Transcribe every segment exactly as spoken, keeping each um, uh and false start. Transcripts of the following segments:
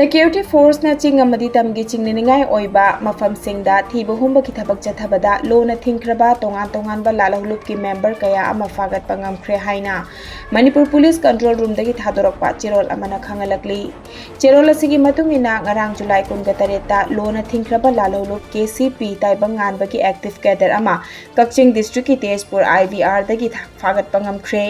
Security forceꯅ ꯆꯤꯡ ꯑꯃꯗꯤ ꯇꯝꯒꯤ ꯆꯤꯡꯅꯅꯤꯡꯉꯥꯏ ꯑꯣꯏꯕ ꯃꯐꯝꯁꯤꯡꯗ ꯊꯤꯕ ꯍꯨꯝꯕꯒꯤ ꯊꯕꯛ ꯆꯠꯊꯕꯗ ꯂꯣꯅ ꯊꯤꯡꯈ꯭ꯔꯕ ꯇꯣꯉꯥꯟ ꯇꯣꯉꯥꯟꯕ ꯂꯥꯜꯍꯧꯂꯨꯞꯀꯤ member ꯀꯌꯥ ꯑꯃ ꯐꯥꯒꯠꯄ ꯉꯝꯈ꯭ꯔꯦ ꯍꯥꯏꯅ ꯃꯅꯤꯄꯨꯔ police control roomꯗꯒꯤ ꯊꯥꯗꯣꯔꯛꯄ ꯆꯦꯔꯣꯜ ꯑꯃꯅ ꯈꯪꯍꯜꯂꯛꯂꯤ꯫ ꯆꯦꯔꯣꯜ ꯑꯁꯤꯒꯤ ꯃꯇꯨꯡ ꯏꯟꯅ, ꯉꯔꯥꯡ July ꯀꯨꯟꯒ ꯇꯔꯦꯠꯇ ꯂꯣꯅ ꯊꯤꯡꯈ꯭ꯔꯕ ꯂꯥꯜꯍꯧꯂꯨꯞ KCP ꯇꯥꯏꯕꯪ ꯉꯥꯟꯕꯒꯤ active cadre ꯑꯃ ꯀꯛꯆꯤꯡ districtꯀꯤ ꯇꯦꯖꯄꯨꯔ IVRꯗꯒꯤ ꯊꯥ-, ꯐꯥꯒꯠꯄ ꯉꯝꯈ꯭ꯔꯦ꯫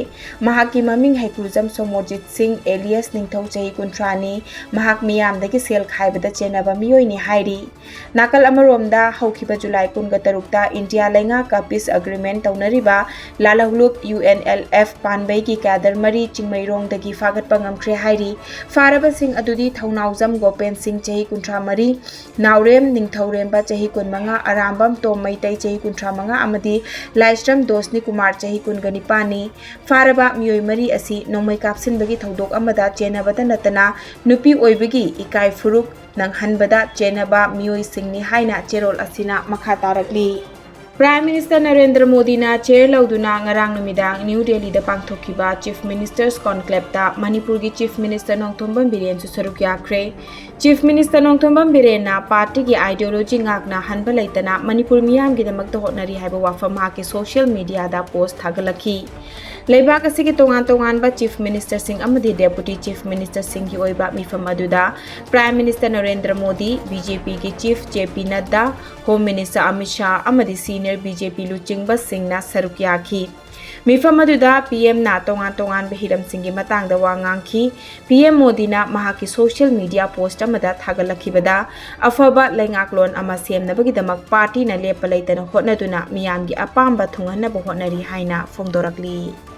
ꯃꯍꯥꯛꯀꯤ ꯃꯃꯤꯡ ꯍꯩꯀ꯭ꯔꯨꯖꯝ ꯁꯣꯃꯣꯔꯖꯤꯠ ꯁꯤꯡ alias ꯅꯤꯡꯊꯧ, ꯆꯍꯤ ꯀꯨꯟꯊ꯭ꯔꯥꯅꯤ꯫ ꯃꯍꯥꯛ ꯃꯤꯌꯥꯝꯗꯒꯤ ꯁꯦꯜ ꯈꯥꯏꯕꯗ ꯆꯦꯟꯅꯕ ꯃꯤꯑꯣꯏꯅꯤ ꯍꯥꯏꯔꯤ꯫ ꯅꯥꯀꯜ ꯑꯃꯔꯣꯝꯗ, ꯍꯧꯈꯤꯕ July ꯀꯨꯟꯒ ꯇꯔꯨꯛꯇ ꯏꯟꯗꯤꯌꯥ ꯂꯩꯉꯥꯛꯀ peace agreement ꯇꯧꯅꯔꯤꯕ ꯂꯥꯜꯍꯧꯂꯨꯞ UNLF ꯄꯥꯟꯕꯩꯒꯤ cadre ꯃꯔꯤ ꯆꯤꯡꯃꯩꯔꯣꯡꯗꯒꯤ ꯐꯥꯒꯠꯄ ꯉꯝꯈ꯭ꯔꯦ ꯍꯥꯏꯔꯤ꯫ ꯐꯥꯔꯕꯁꯤꯡ ꯑꯗꯨꯗꯤ ꯊꯧꯅꯥꯎꯖꯝ ꯒꯣꯄꯦꯟ ꯁꯤꯡ, ꯆꯍꯤ ꯀꯨꯟꯊ꯭ꯔꯥ ꯃꯔꯤ, ꯅꯥꯎꯔꯦꯝ ꯅꯤꯡꯊꯧꯔꯦꯝꯕ, ꯆꯍꯤ ꯀꯨꯟꯃꯉꯥ, ꯑꯔꯥꯝꯕꯝ ꯇꯣꯝ ꯃꯩꯇꯩ, ꯆꯍꯤ ꯀꯨꯟꯊ꯭ꯔꯥ ꯃꯉꯥ, ꯑꯃꯗꯤ ꯂꯥꯏꯁ꯭ꯔꯝ ꯗꯣꯁꯅꯤ ꯀꯨꯃꯥꯔ, ꯆꯍꯤ ꯀꯨꯟꯒ ꯅꯤꯄꯥꯟꯅꯤ꯫ ꯐꯥꯔꯕ ꯃꯤꯑꯣꯏ ꯃꯔꯤ ꯑꯁꯤ ꯅꯣꯡꯃꯩ ꯀꯥꯞꯁꯤꯟꯕꯒꯤ ꯊꯧꯗꯣꯛ ꯑꯃꯗ ꯆꯦꯟꯅꯕꯇ ꯅꯠꯇꯅ, ꯅꯨꯄꯤ ꯑꯣꯏꯕꯒꯤ ꯏꯀꯥꯏ ꯐꯨꯔꯨꯞ ꯅꯪꯍꯟꯕꯗ ꯆꯦꯟꯅꯕ ꯃꯤꯑꯣꯏꯁꯤꯡꯅꯤ ꯍꯥꯏꯅ ꯆꯦꯔꯣꯜ ꯑꯁꯤꯅ ꯃꯈꯥ ꯇꯥꯔꯛꯂꯤ꯫ Prime Minister ꯅꯔꯦꯟꯗ꯭ꯔ ꯃꯣꯗꯤꯅ chair ꯂꯧꯗꯨꯅ ꯉꯔꯥꯡ ꯅꯨꯃꯤꯗꯥꯡ ꯅ꯭ꯌꯨ ꯗꯦꯜꯂꯤꯗ ꯄꯥꯡꯊꯣꯛꯈꯤꯕ Chief Ministers Conclaveꯇ ꯃꯅꯤꯄꯨꯔꯒꯤ Chief Minister ꯅꯣꯡꯊꯣꯝꯕꯝ ꯕꯤꯔꯦꯟꯁꯨ ꯁꯔꯨꯛ ꯌꯥꯈ꯭ꯔꯦ꯫ Chief Minister ꯅꯣꯡꯊꯣꯝꯕꯝ ꯕꯤꯔꯦꯟꯅ partyꯒꯤ ideology ꯉꯥꯛꯅ ꯍꯟꯕ ꯂꯩꯇꯅ ꯃꯅꯤꯄꯨꯔ ꯃꯤꯌꯥꯝꯒꯤꯗꯃꯛꯇ ꯍꯣꯠꯅꯔꯤ ꯍꯥꯏꯕ ꯋꯥꯐꯝ ꯃꯍꯥꯛꯀꯤ social mediaꯗ post ꯊꯥꯒꯠꯂꯛꯈꯤ꯫ ꯂꯩꯕꯥꯛ ꯑꯁꯤꯒꯤ ꯇꯣꯉꯥꯟ ꯇꯣꯉꯥꯟꯕ Chief Ministerꯁꯤꯡ ꯑꯃꯗꯤ Deputy Chief Ministerꯁꯤꯡꯒꯤ ꯑꯣꯏꯕ ꯃꯤꯐꯝ ꯑꯗꯨꯗ Prime Minister Narendra Modi, BJPꯒꯤ Chief JP ꯅꯗ꯭ꯗꯥ, Home Minister Amit Shah ꯑꯃꯗꯤ senior BJP ꯂꯨꯆꯤꯡꯕꯁꯤꯡꯅ ꯁꯔꯨꯛ ꯌꯥꯈꯤ꯫ ꯃꯤꯐꯝ ꯑꯗꯨꯗ PMꯅ ꯇꯣꯉꯥꯟ ꯇꯣꯉꯥꯟꯕ ꯍꯤꯔꯝꯁꯤꯡꯒꯤ ꯃꯇꯥꯡꯗ ꯋꯥ ꯉꯥꯡꯈꯤ꯫ PM ꯃꯣꯗꯤꯅ ꯃꯍꯥꯛꯀꯤ social media post ꯑꯃꯗ ꯊꯥꯒꯠꯂꯛꯈꯤꯕꯗ, ꯑꯐꯕ ꯂꯩꯉꯥꯛꯂꯣꯟ ꯑꯃ ꯁꯦꯝꯅꯕꯒꯤꯗꯃꯛ partyꯅ ꯂꯦꯞꯄ ꯂꯩꯇꯅ ꯍꯣꯠꯅꯗꯨꯅ ꯃꯤꯌꯥꯝꯒꯤ ꯑꯄꯥꯝꯕ ꯊꯨꯡꯍꯟꯅꯕ ꯍꯣꯠꯅꯔꯤ ꯍꯥꯏꯅ ꯐꯣꯡꯗꯣꯔꯛꯂꯤ꯫